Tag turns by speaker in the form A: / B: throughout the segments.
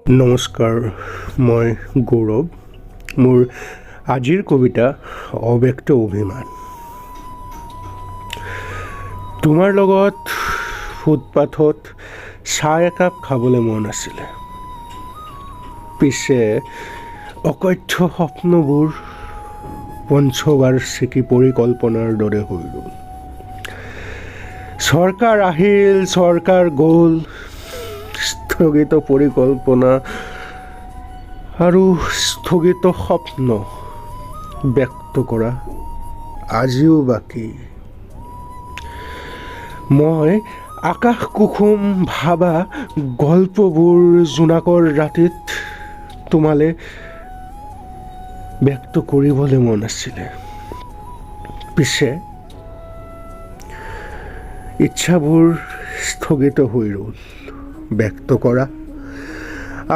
A: নমস্কাৰ, মই গৌৰৱ। মোৰ আজিৰ কবিতা অব্যক্ত অভিমান। তোমাৰ লগত ফুটপাথত চাহ একাপ খাবলৈ মন আছিলে, পিছে অকথ্য স্বপ্নবোৰ পঞ্চবাৰ্ষিকী পৰিকল্পনাৰ দৰে হৈ গ'ল। চৰকাৰ আহিল, চৰকাৰ গ'ল, স্থগিত পৰিকল্পনা আৰু স্থগিত স্বপ্ন ব্যক্ত কৰা আজিও বাকী। মই আকাশ কুসুম ভাবা গল্পবোৰ জোনাকৰ ৰাতিত তোমালে ব্যক্ত কৰিবলৈ মন আছিলে, পিছে ইচ্ছাবোৰ স্থগিত হৈ ৰ'ল, ব্যক্ত কৰা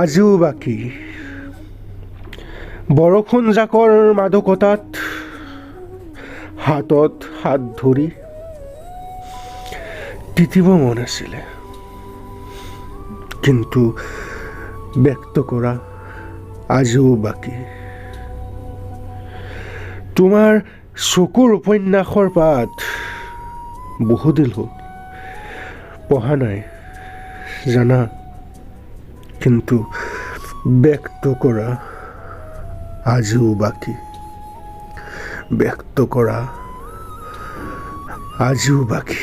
A: আজিও বাকী। বৰষুণ জাকৰ মাদকতাত হাতত হাত ধৰি তিতিব মন আছিলে, কিন্তু ব্যক্ত কৰা আজিও বাকী। তোমাৰ চকুৰ উপন্যাসৰ পাত বহুদিন হ'ল পঢ়া নাই জানা, কিন্তু ব্যক্ত কৰা আজিও বাকী, ব্যক্ত কৰা আজিও বাকী।